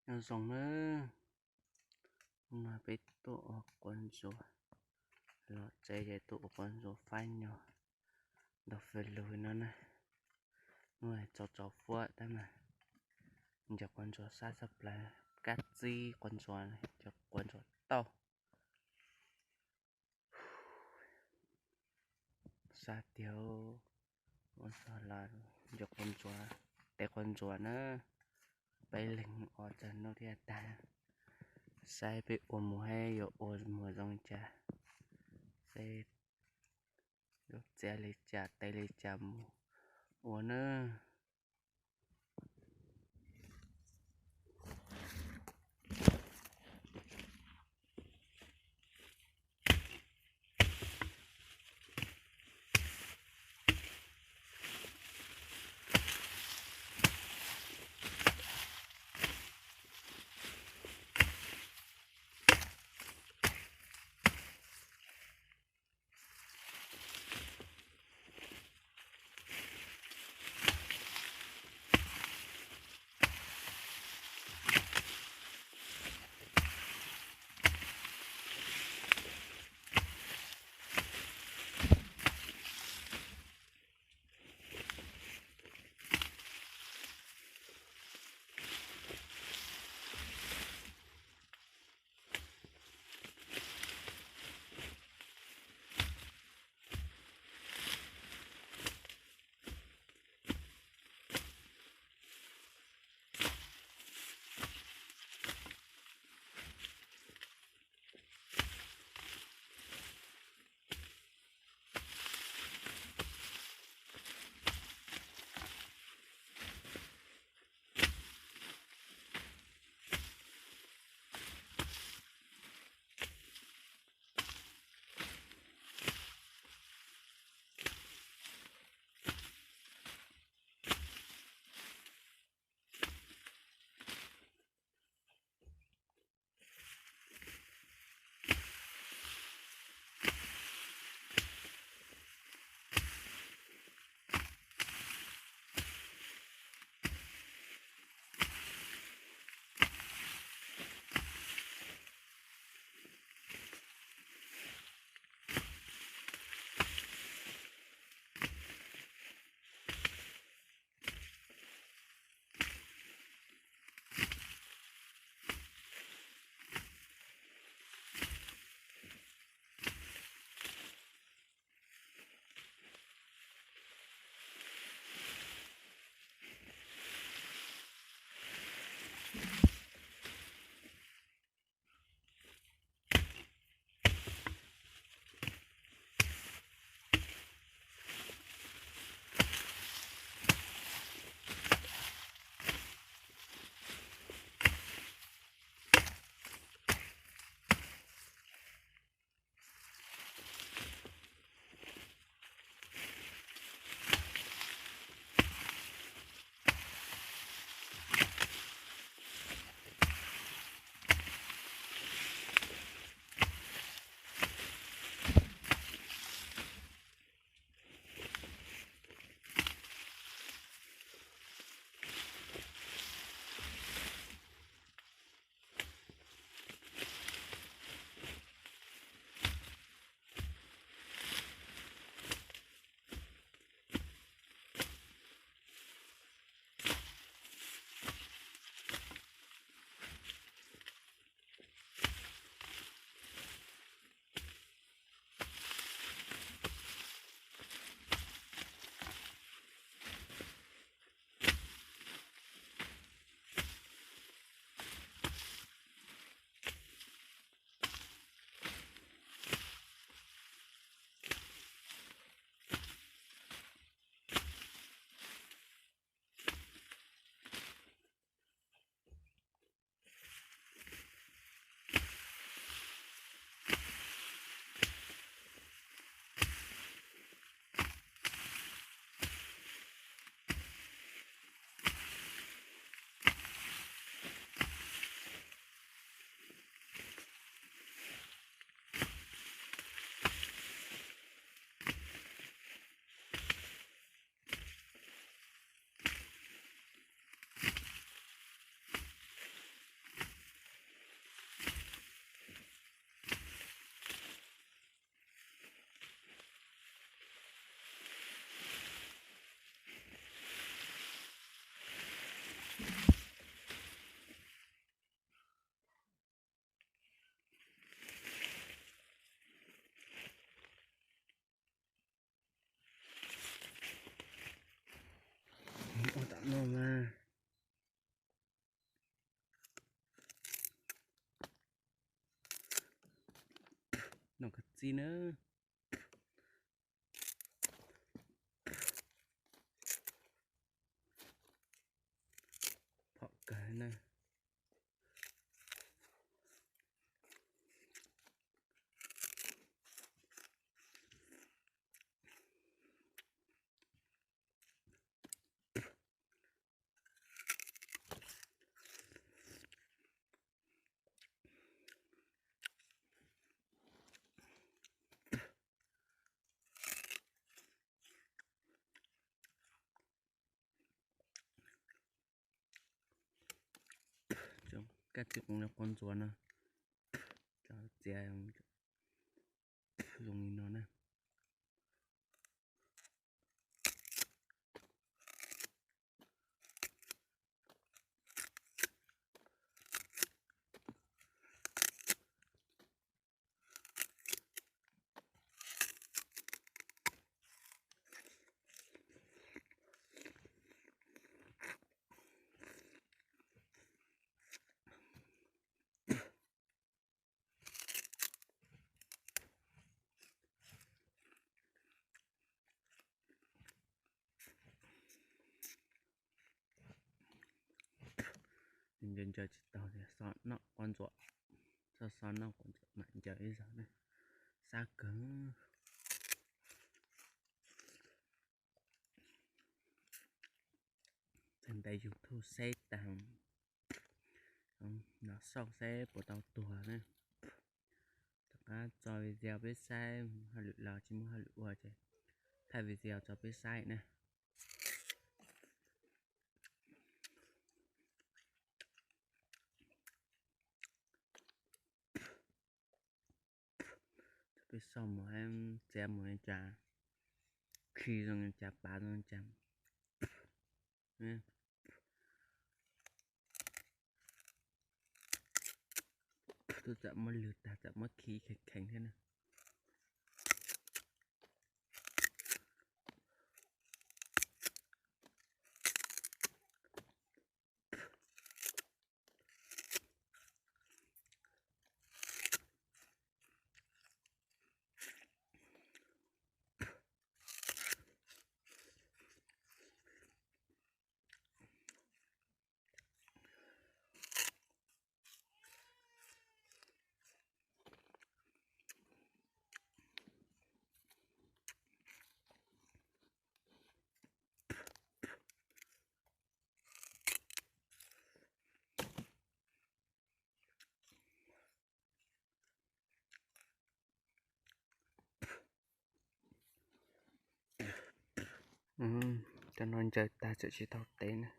Nyob zoo nawb, hnub no peb tuaj ua quav ntsuas, los tsev ces tuaj ua quav ntsuas faib nyo ntau fes lug no na. Hnub no tsaus tsaus fuab tab mas ncaws quav ntsuas sab tshaj plaws, kab txib quav ntsuas, ncaws quav ntsuas tauj. Sab tiag, ua txog los ncaws quav ntsuas, teb quav ntsuas na. Peb leeg ua txog hnub thiaj tag, saib peb ua mus thiab yuav ua mus zoo li cas, saib yuav txiav li cas teb li cas mus ua nawb. Noj koj txib na. Phom kawg na. Koj txiv qos ntxuav no, txiav zoo li no na. Ncaws ncaws tsis tau tias xov noj qos ntxuav, xov xov noj qos ntxuav mam ncaws ib zaug na, sab kawg. Txog ntais YouTube seb tag, no xauj seb puas tau tuag na. Tom qab tso video peb saib, hauj lwm los tsis muaj hauj lwm ua ces thaij video tso peb saib na. Peb xauj mus, txiav mus li cas, khi zoo li cas, pav zoo li cas. Twb txawm muab lwg tag, txawm muab khi kheev kheev thiab na. Cov no ncaws tag txawm tsis tau tev na.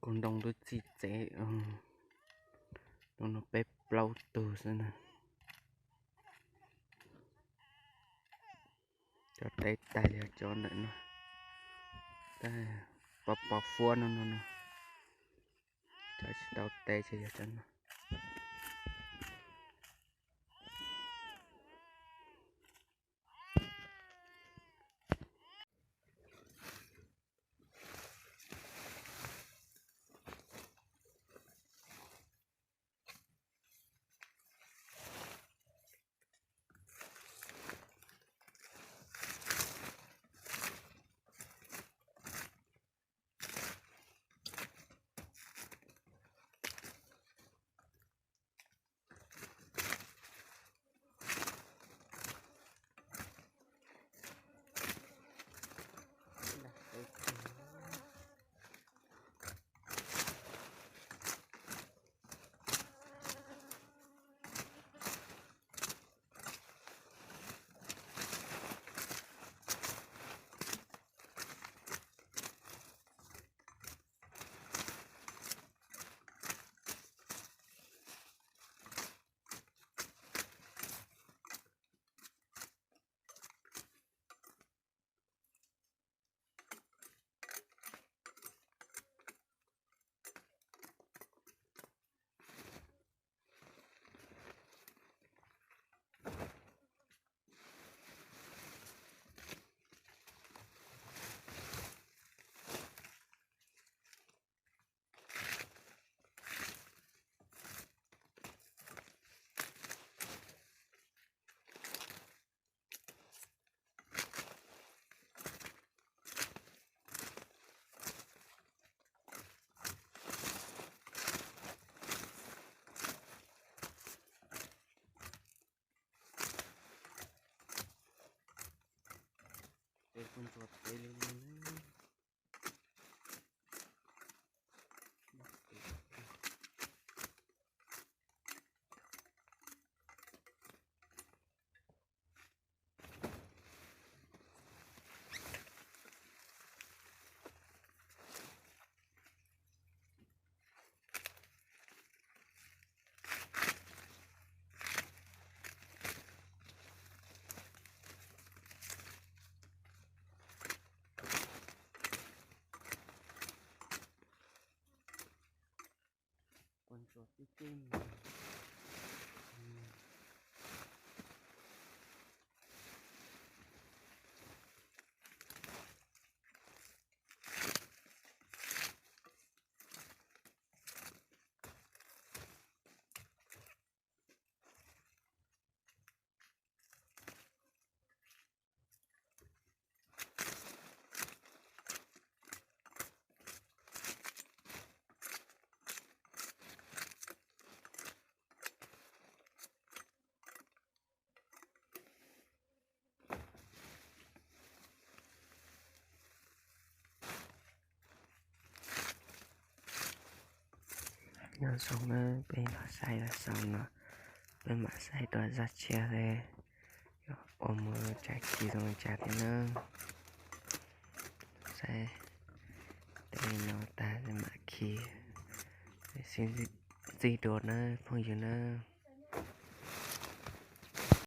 Kaug ntoo twb txi txev. Hnub no peb plaub tug xwb na. Cov tev tag yog cov ntawm no, pos pos fuab no no no. Cov tsis tau tev ces yog cov no. Ua ntsuas peb li no na. Ua ntsuas tib tib. Nyob zoo na, peb los saib los xaus no, peb mam saib dua zaj tshiab thiab, ua mus tsa kiv zoo li cas thiab na. Saib tej no tag mam khi, sib ntsib dua na phooj ywg na.